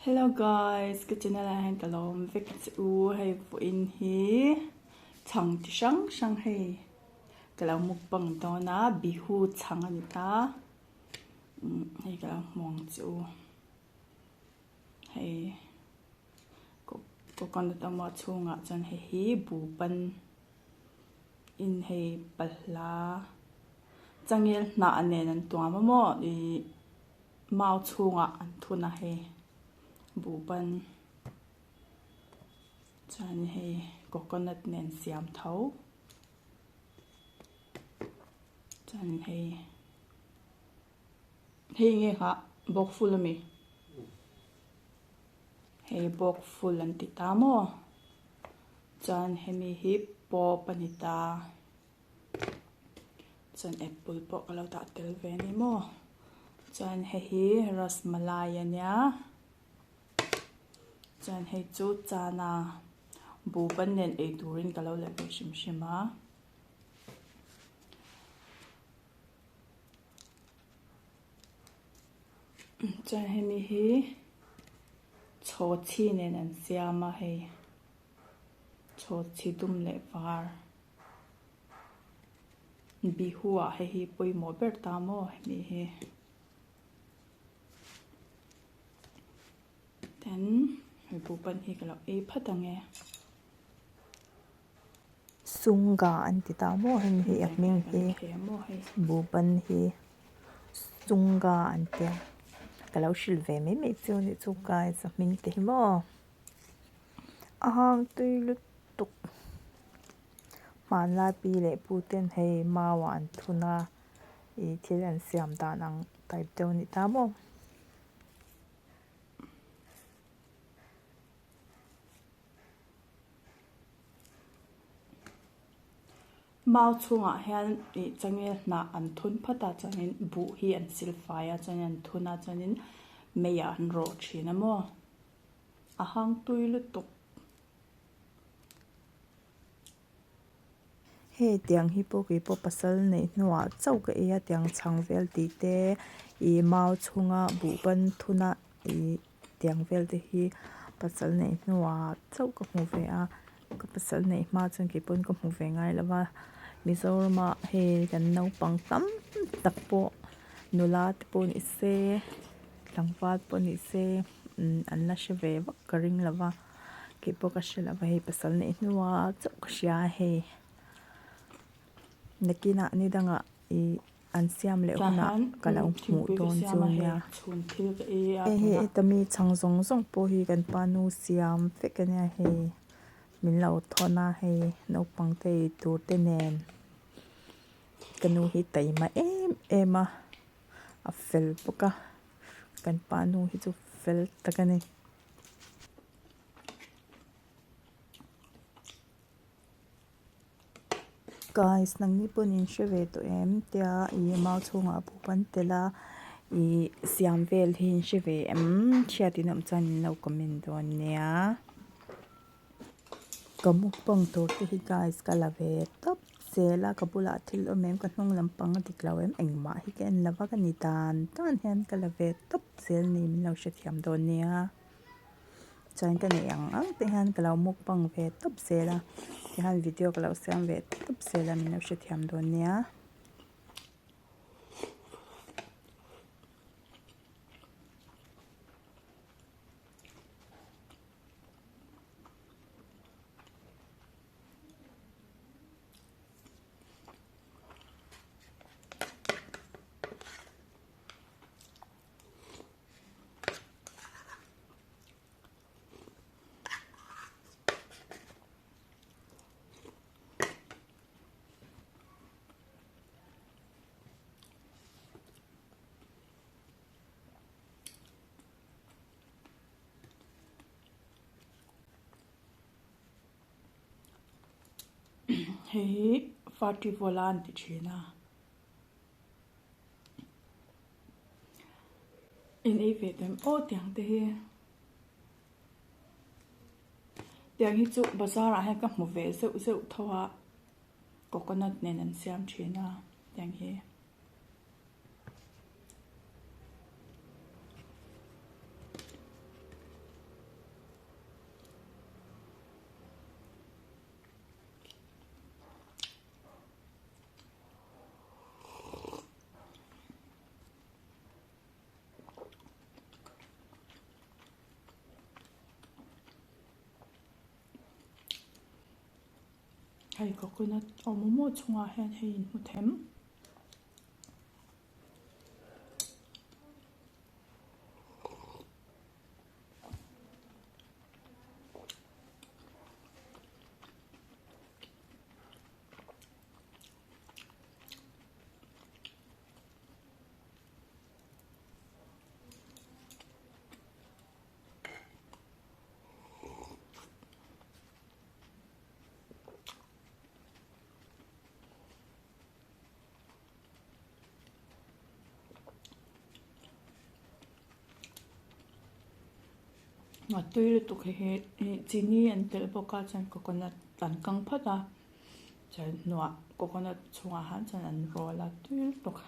Hello guys, ka channel ah hian ka lawm vek che u, hei vawiin hi chhang chi hrang hrang hei ka lo mukbang dawn a, bihu chhang a ni ta, hei ka lo hmu ang che u, hei coconut awm a chhungah chuan hei hi buhban in hei balhla changel hnah nen an tuam a maw ih. Mau chhungah an thun a hei buhban chuan hei coconut nen siam tho chuan hei hei nge kha bawk ful ami hei bawk ful an ti ta maw chuan hemi hi pawp a ni ta. Chuan apple pawh ka lo dah tel ve a ni maw chuan hei hi rasmalai a nia chuan hei chu chana buhban nen ei turin ka lo la ve hrim hrim a. Chuan hemi hi chhawchhi nen an siam a hei chhawchhi dum leh var. Bihu ah hei hi pawimawh ber ta maw hemi hi ten hei buhban hi ka lo ei phat ang e. Sungga an ti ta maw hemi hi a hming hi buhban hi sungga an tia ka lo hrilh ve mai mai chu anih chu guys a hming te hi maw a hang tui lutuk. Hmanlai pi leh pu ten hei mau ah an thun a ih thil an siam dan ang type deuh a ni ta maw. Mau chhungah hian ih changel hnah an thun phat a chuanin buh hi an sil fai a chuanin an thun a chuanin mei ah an rawh thin a maw a hang tui lutuk. Hei tiang hi pawh kei pawh pasal neih hnuah chauh ka ei a tiang chhang vel tih te ih mau chhunga buhban thuna ih tiang vel te hi pasal neih hnuah chauh ka hmu ve a ka pasal neih hma chuan kei pawn ka hmu ve ngai lo va Mizoram ah hei kan naupang tam tak pawh nula te pawh ni se tlangval pawh ni se an la hre ve vak ka ring lo va. Kei pawh ka hre lo va hei pasal neih hnuah chauh ka hria a hei nakinah ni dangah ih an siam leh hunah ka lo hmuh dawn chu nia hei hi heta mi chhang zawng zawng pawh hi kan pa nu siam vek a nia hei min lo thawn a hei naupang te ei tur te nen ka nu hi taima em em a a fel bawk a kan pa nu hi chu fel tak a ni. Guys nangni pawh in hre ve tawh em tia ih mau chhungah buh an tel a ih siam vel hi in hre ve em hriat in awm chuan in lo comment dawn nia ka mukbang tur te hi guys ka la ve tawp zel a ka bulah thil awm em ka hnung lampang a dik lo em engmah hi ka en lo va ka ni dan dan hian ka la ve tawp zel ni min lo hrethiam dawn nia. Chuan ka neih ang ang te hian ka lo mukbang ve tawp zel a tihian video ka lo siam ve tawp zel a min lo hrethiam dawn nia. Hei hi Fativola an ti thin a. In ei ve tem aw tiang te hi tiang hi chu bazar ah hian ka hmu ve zeuh zeuh tho a coconut nen an siam thin a tiang hi. Hei coconut aw momo chungah hian hei in hmu them. A tui lutuk hi hei ih chini an telh bawk a chuan coconut an kang phawt a chuan hnuah coconut chhungah khan chuan an roll a tui lutuk.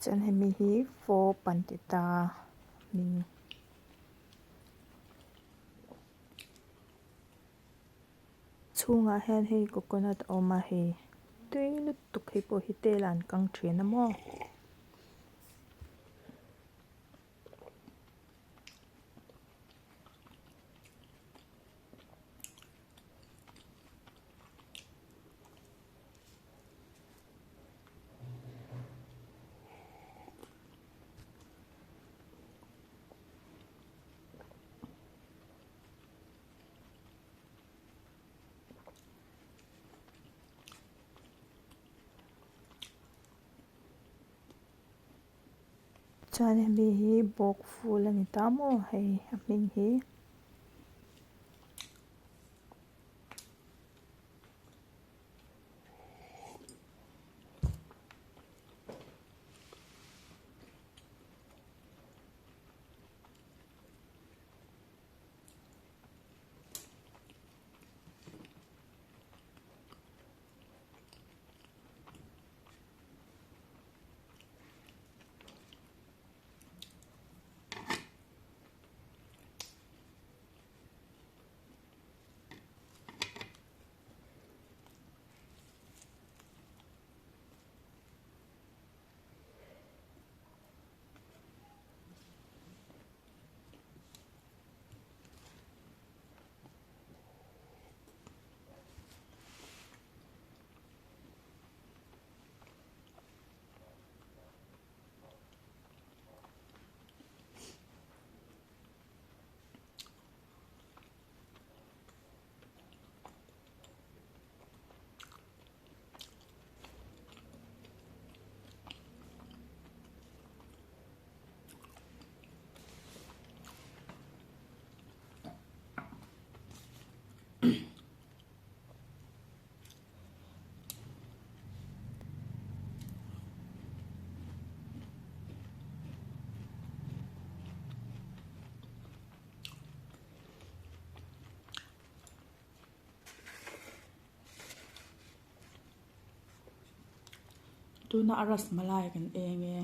Chuan hemi hi fawp an ti ta hming. Chhungah hian hei coconut a awm a hei tui lutuk hei pawh hi tel ah an kang thin a maw. Chuan hemi hi bawk ful a ni ta maw hei a hming hi. Tuna a rasmalai kan eng e.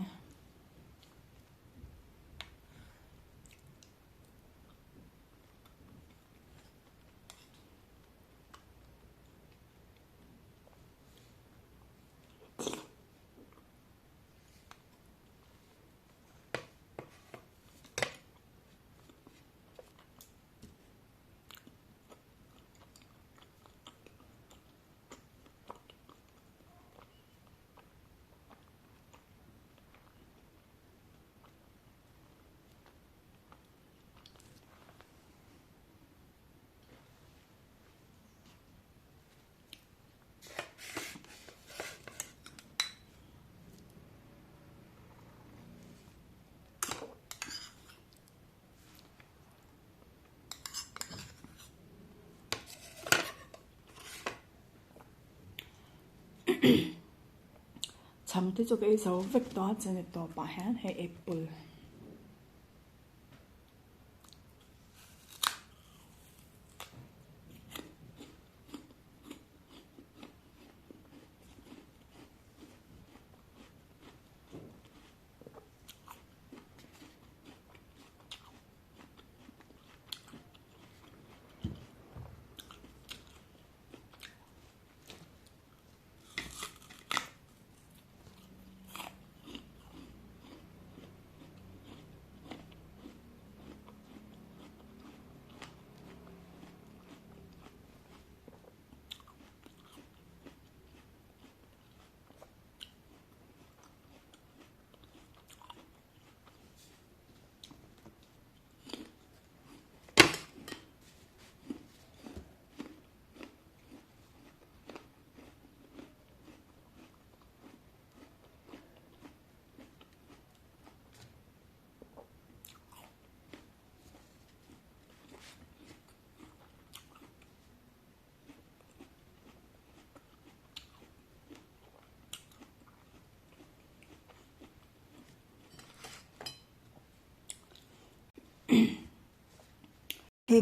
Chhang te chu ka ei zo vek tawh a chani tawpah hian hei apple.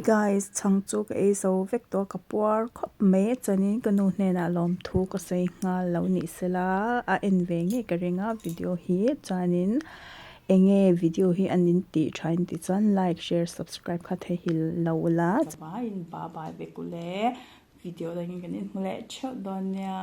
guys, chhang chu ka ei zo vek tawh a, ka puar khawp mai a chuanin ka nu hnenah lawmthu ka sawi nghal lo nih sela a en ve ngei ka ring a video hi chuanin enge video hi an in tih tha in tih chuan like share subscribe kha theihnghilh lo ula. Bye bye vek ule video dangin kan inhmu leh theuh dawn nia.